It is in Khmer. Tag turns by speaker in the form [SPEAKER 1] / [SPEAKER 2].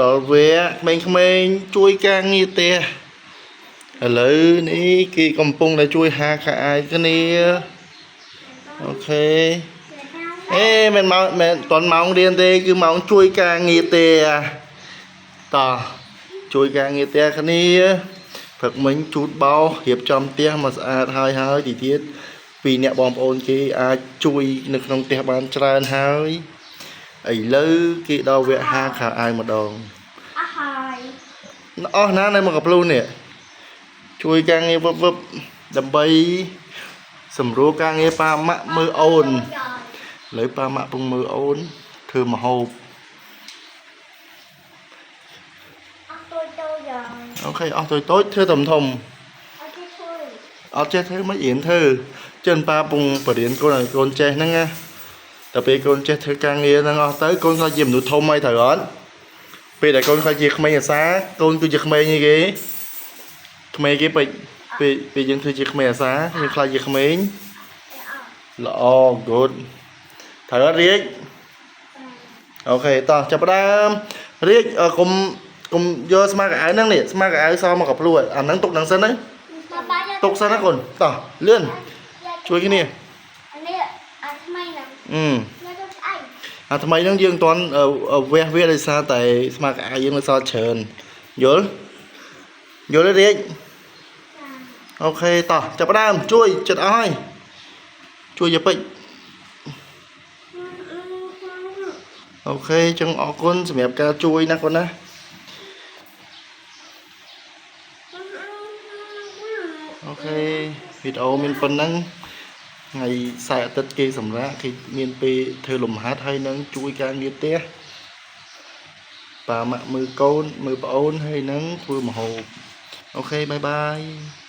[SPEAKER 1] ដល់វគ្គក្មេងៗជួយការងារផ្ទះឥឡូវនេះគេកំពុងតែជួយហាខោអាវគ្នាOK អេមិនមកមិនតន់ម៉ោងរៀនទេគឺម៉ោងជួយការងារផ្ទះតោះជួយការងារផ្ទះគ្នាព្រឹកមិញជូតបោសរៀបចំផ្ទះមកស្អាតហើយហើយទីទៀតពីរអ្នកបងប្អូនគេអាចជួយនៅក្នុងផ្ទះបានច្រើនហើយឥឡូវគេដល់វគ្គហាខោអាវម្ដង
[SPEAKER 2] អស់ហើយ
[SPEAKER 1] អស់ណានៅមកកាភ្លូនេះជួយការងារវឹបវឹបដើម្បីសម្រួលការងារប៉ាម៉ាក់មើលអូនឥឡូវប៉ាម៉ាក់ពងមើលអូនធ្វើម្ហូប
[SPEAKER 2] អស់តូចតូចយ៉ាង
[SPEAKER 1] OK អស់តូចតូចធ្វើធំធំ
[SPEAKER 2] អត់ចេះធ្វើ
[SPEAKER 1] អត់ចេះធ្វើមិនរៀនធ្វើចិនប៉ាពងបរៀនកូនឲ្យកូនចេះហ្នឹងណាតែពេលកូនចេះធ្វើការងារហ្នឹងអស់ទៅកូនខ្លាចជាមនុស្សធំហើយត្រូវអត់ពេលដែលកូនខ្លាចជាក្មេងអាសាកូនគឺជាក្មេងអីគេក្មេងគេពេចពេលពេលយើងធ្វើជាក្មេងអាសាយើងខ្លាចជាក្មេង
[SPEAKER 2] អត់
[SPEAKER 1] ល្អ good ត្រូវអត់រាជ OK តោះចាប់ផ្ដើមរាជអឺកុំកុំយកស្មាកៅអៅហ្នឹងនេះស្មាកៅអៅសមកកាភ្លួអាហ្នឹងទុកហ្នឹងសិនណា
[SPEAKER 2] ប៉ាប៉ាយក
[SPEAKER 1] ទុកសិនណាកូនតោះលឿនជួយគ្នា
[SPEAKER 2] អានេះអាថ្មីហ្នឹង
[SPEAKER 1] អឺ
[SPEAKER 2] យកទៅស្អី
[SPEAKER 1] អាថ្មីហ្នឹងយើងមិនទាន់អឺអឺវះវាដោយសារតែស្មាកៅអៅយើងនៅសល់ច្រើនយល់យល់ទេរាជ
[SPEAKER 2] ចា
[SPEAKER 1] OK តោះចាប់ផ្ដើមជួយចិត្តអស់ហើយជួយយាយពេជ្រ OK ចឹងអរគុណសម្រាប់ការជួយណាកូនណា OK វីដេអូមានប៉ុណ្ណឹងថ្ងៃសៅរ៍អាទិត្យគេសម្រាប់គេមានពេលធ្វើលំហាត់ហើយនឹងជួយការងារផ្ទះប៉ាម៉ាក់មើលកូនមើលប្អូនហើយនឹងធ្វើម្ហូប OK bye bye.